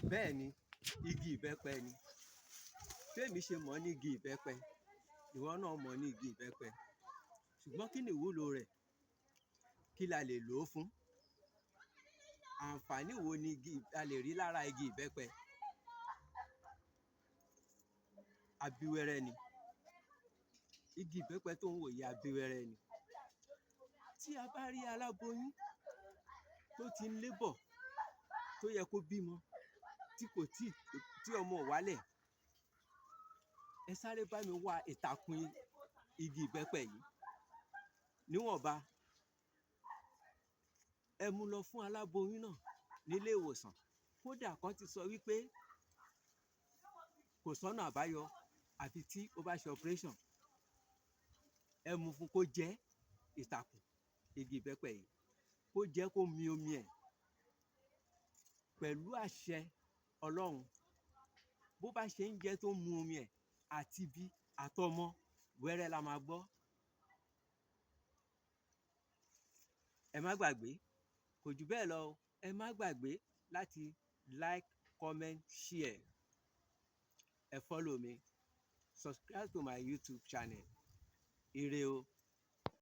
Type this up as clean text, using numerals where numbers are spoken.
Bẹ́ẹ̀ ni, igi ìbẹ́pẹ ni. Témi ṣe mọ̀ ọ́ ní igi ìbẹ́pẹ, ìwọ náà mọ̀ ọ́ ní igi ìbẹ́pẹ. Ṣùgbọ́n kí ni ìwúlò rẹ̀? Kí la lè lò ó fún? Àǹfààní wo ni igi a lè rí lára igi ìbẹ́pẹ? Abíwẹ́rẹ́ ni. Igi ìbẹ́pẹ tó ń wò yìí, abíwẹ́rẹ́ ni. Tí a bá rí aláboyún tó ti ń lébọ̀, tó yẹ kó bímọ, tí kò tíì, tí ọmọ ò wálẹ̀, ẹ sáré bá mi wá ìtàkùn igi ìbẹ́pẹ yìí níwọ̀nba. Ẹ mú lọ fún aláboyún náà nílé ìwòsàn. Kódà kán ti sọ wípé kò sọ́nà àbáyọ àfi tí ó bá ṣe operation, ẹ mú fún kó jẹ ìtàkùn igi ìbẹ́pẹ yìí, kó jẹ́, kó mi omi ẹ̀ pẹ̀lú àṣẹ Ọlọ́run. Bó bá ṣe ń jẹ tó ń mu omi ẹ̀, àti bí àtọmọ wẹ́rẹ́ la máa gbọ́. Ẹ má gbàgbé, kò jù bẹ́ẹ̀ lọ o. Ẹ má gbàgbé láti like, comment, share. Ẹ follow mi, subscribe to my YouTube channel. Ire o.